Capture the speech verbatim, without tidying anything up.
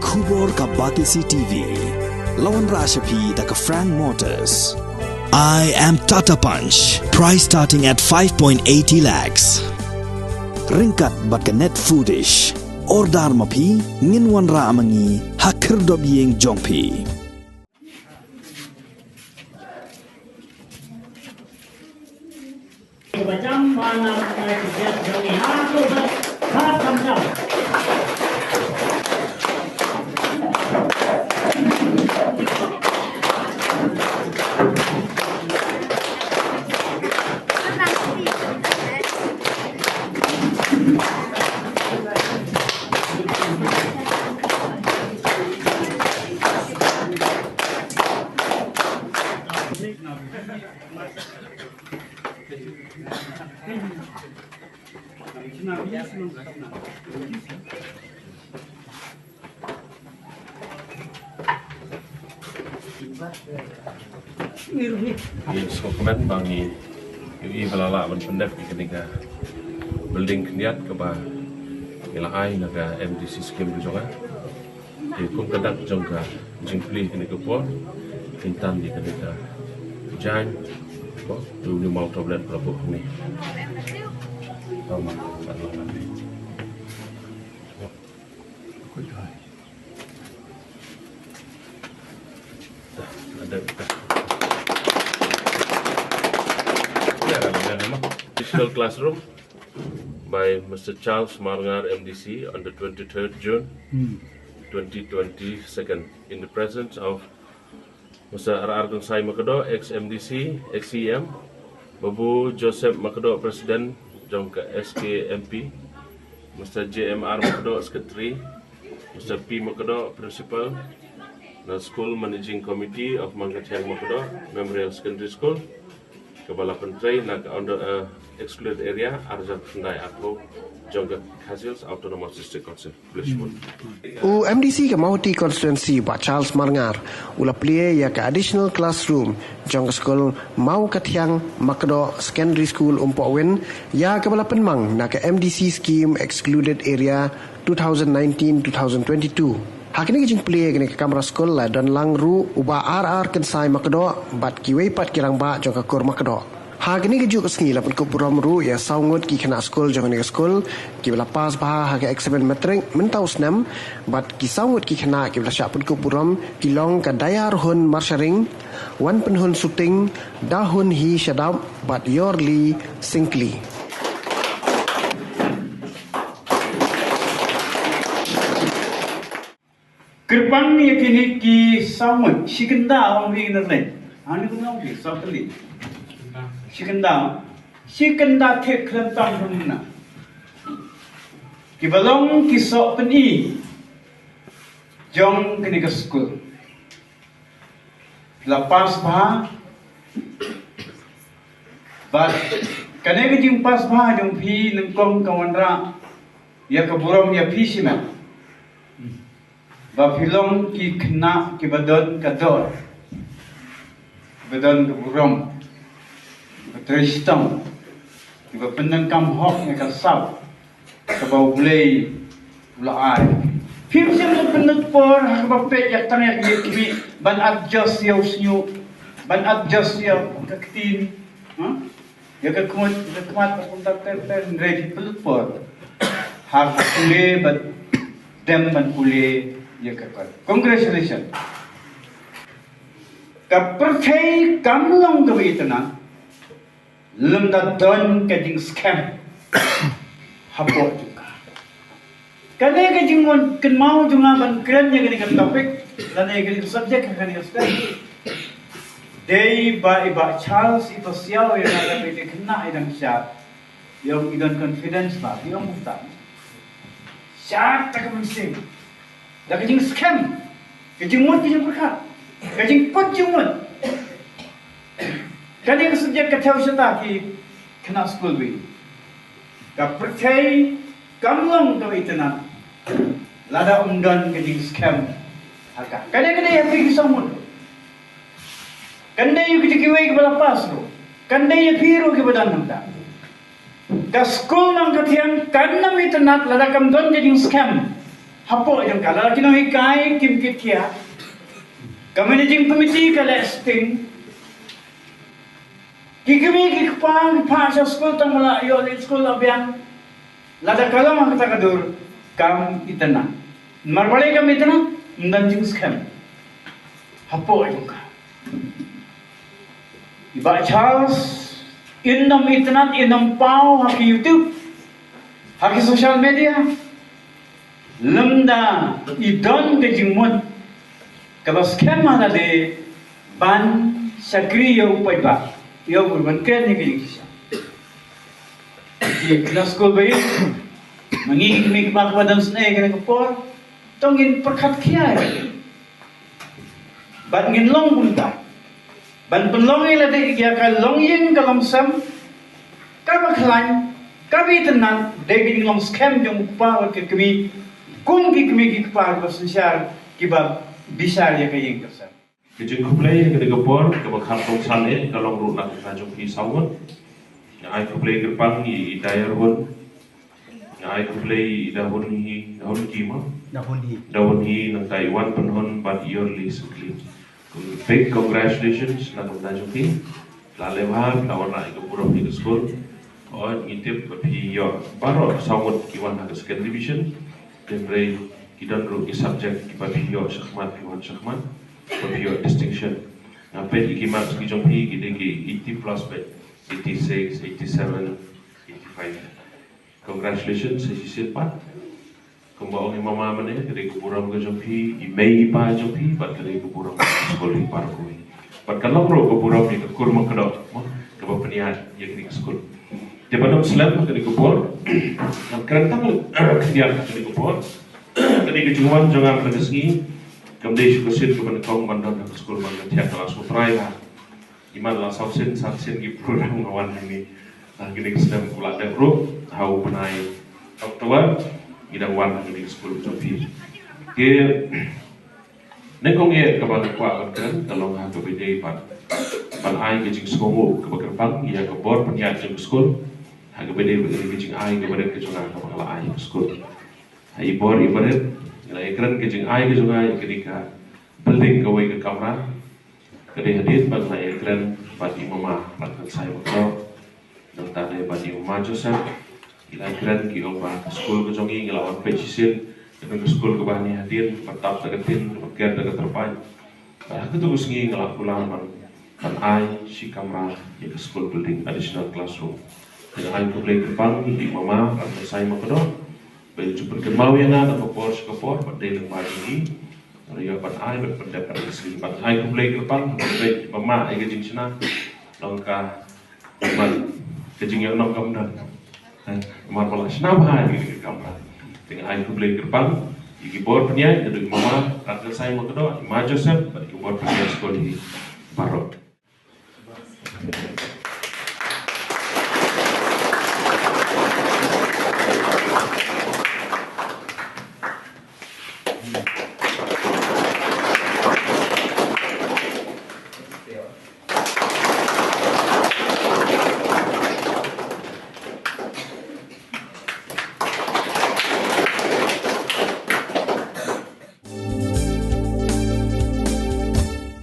Khubor ka Batesi T V. La wanrah sha phi da ka Frank Motors. I am Tata Punch. Price starting at five point eighty lakhs. Ryngkat bad ka Net Foodish. Order ma phi, ngin wanrah ma ngi ha khyrdop ïing jong phi. Ngi sngewkmen ba ngi ïohi ba la lah ban pyndep ïa kane ka building khyndiat kaba ngi la ai na ka M D C scheme ka jong nga. Te kum ka dak jong ka jingplie kane ka por, ngi tan ïa kane ka jaiñ, ko, u New Mount Tablet, Prabhu, ni. Tama, tama, tama. Additional classroom by Mister Charles Marngar, M D C, on the twenty-third June, twenty twenty-second, in the presence of Mister R R Kynsai Makdoh, ex M D C, ex C M, Babu Joseph Makdoh, President jong ka S K M P, Mister J M R Makdoh, Secretary, Mister P Makdoh, Principal, na School Managing Committee of Mangkathiang Makdoh Memorial Secondary School, kaba la pyntrei na ka under, eh, excluded area, arhajar khyndai arphew, jong ka Khasi Hills Autonomous District Council. U M D C ka Mawhati Constituency, Bah Charles Marngar, u la plie ïa ka additional classroom jong ka skul Mawkathiang Makdoh Secondary School, Umpohwin, ïa kaba la pynmang na ka M D C Scheme Excluded Area two thousand nineteen two thousand twenty-two. Ha kane ka jingplie ïa kane ka kamra skul la don lang ruh u Bah R R Kynsai Makdoh bad kiwei pat ki rangbah jong ka kur Makdoh. Ha kane kajuh ka sngi la pynkup burom ruh ïa saw ngut ki khynnah skul jong kane ka skul kiba la pass bha ha ka eksamin matric mynta u snem, bad ki saw ngut ki khynnah kiba la shah pynkup burom ki long ka Dayarhun Marsharing, Wanpynhun Suting, Dahunhi Shadap bad Yorli Syngkli. Kyrpang ïa kine ki saw ngut, shi kynda ong hi na lei. Ani ku nong ki saw tylli. Shi kynda. Shi kynda thik khlem tam hynna. Kiba long ki sohpyni jong kane ka skul. La pass bha. Bad kane ka jingpass bha jong phi nyngkong ka wanrah ïa ka burom ïa phi shimet. Ba phi long ki khynnah kiba don ka dor, kiba don ka burom, kiba trei shitom, kiba pyndonkam hok ïa ka sap kaba U Blei u la ai. Phim shym la pynlut por ha kaba peit ïa tang ïa ki khmih ban adjust ïa u shñiuh, ban adjust ïa ka ktien, ha? Ïa ka khmut, ïa ka khmat, ba kumta ter ter, hynrei phi pynlut por ha ka pule bad dem ban pule ïa ka kot. Congratulations. Ka pyrthei kam long kaba itynnad lymda don ka jingskhem hapoh jong ka. Kane ka jingwan kynmaw jong nga ban kren ïa kane ka topic lane kane ka subject ha kane ka step. Dei ba i Bah Charles i pasiaw ïa nga, ka bynta khynnah i dang shad. Ïa ong i don confidence ba, ïa ong kumta. Shad ta ka mynsiem. Da ka jingskhem, ka jingmut ka jingpyrkhat, ka jingput jingmut. Kane ka subject ka thew shata ki khynnah skul bad ka pyrthei kam long kaba itynnad lada ym don ka jingskhem ha ka. Kane kane ha phi ki sawmut. Kane ïa ki kiwei kiba la pass ruh. Kane ïa phi ruh kiba don hangta. Ka skul Mangkathiang kan ym itynnad lada kam don ka jingskhem Hapoh jong ka la ki nonghikai kim kit khia. Ka managing committee ka leh sting. Ki kmie ki kpa ki phah sha skul tang ba la ïoh leit skul la biang. Lada ka long ha kata ka dur kam itynnad. Namar balei kam itynnad? Ym don jingskhem. Hapoh jong ka. I Bah Charles, in ym itynnad, in ym paw ha ki YouTube, ha ki social media. Lymda i don ka jingmut kaba skhem ha lade ban shakri ïa u paidbah, ïa u ban kren ïa ka jingshisha. Ïa ka skul ba ïa ma ngi ki kmie ki kpa kiba don sngewsih kane ka por, to ngin pyrkhat khia ïa ka. Bad ngin long kumta. Ban pynlong ïa lade ïa ka longïing ka longsem, kaba khlaiñ, kaba itynnad, dei ka jinglong skhem jong u kpa bad ka kmie, kum ki kmie ki kpa kiba synshar, kiba bishar ïa ka ïing ka sem. Ka jingkhublei ïa kane ka por, kaba kham kongsan eh, ka long ruh na ka jong phi saw ngut. Nga ai khublei kyrpang ïa i Dayar Hun. Nga ai khublei i Da Hun Hi, Da Hun Ki mo? Da Hun Hi. Da Hun Hi nangta i wan pynhun bad i Yorli Sukli. Big congratulations na ka bynta jong phi. La leh bha, la wanrah ïa ka burom ïa ka skul. Ngi tip ba phi ïoh baroh saw ngut ki wan ha ka second division. Hynrei ki don ruh ki subject kiba phi ïoh shakhmat, phi wan shakhmat, ba phi ïoh distinction. Nga peit ïa ki marks ki jong phi, ki dei ki eighty plus beit, eighty-six, eighty-seven, eighty-five. Congratulations sa shisien pat. Kumba ong i mama mynne, ka dei ka burom ka jong phi, i mei i pa jong phi, bad ka dei ka burom ka skul hi baroh kawei. Bad ka long ruh ka burom ïa ka kur Mawkdok, mo, kaba pynïaid ïa kane ka skul. Te ban ym slem ha kane ka por, ngan kren tang khyndiat ha kane ka por. Kane ka jingwan jong nga mynta ka sngi kam dei shuh ka sien kaba nyngkong ban don ha ka skul, ban ka thiah ka la sngewtrai ha. Imat la saw sien, san sien ki program nga wan hangne. Nga kine ki snem ku la dep ruh ha u bnai October ngi dang wan hangne ki skul jong phi. Ke nyngkong ïa kaba nga kwah ban kren ka long ha kaba dei ban, ban ai ka jingsngewnguh kaba kyrpang ïa ka bor pynïaid jong ka skul. Ha kaba dei ka jingai kaba dei ka jong nga kaba nga la ai ka skul. Ha i bor i barit nga la ïa kren ka jingai ka jong nga ïa kane ka building kawei ka kamra. Ka dei hadien ba nga la ïakren bad i mama Ratnansai Makdok, nangta dei bad i mama Joseph. Ngi la ïakren ki ong ba ka skul ka jong ngi, ngi la wan peit shisien, ka don ka skul kaba hane hadien, ba tap da ka tin, kaba ker da ka tyrpait. Bad ha kato ka sngi nga la kular ban, ban ai shi kamra ïa ka school building, additional classroom. Te nga ai khublei kyrpang ïa i mama Ratnansai Makdok ba in ju pynkynmaw ïa nga na ka por sha ka por, bad dei lyngba jong ngi. Nga ïoh ban ai bad pyndep ha ka sngi, bad ai khublei kyrpang, bad bad ba mah ïa ka jingshna. Long ka, bad ka jingïalam kam don. Eh, mar ba la shna bha ïa ka kamra. Te nga ai khublei kyrpang ïa ki bor pynïaid, naduh i mama Ratnansai Makdok, i ma Joseph, bad ki bor pynïaid skul hi baroh.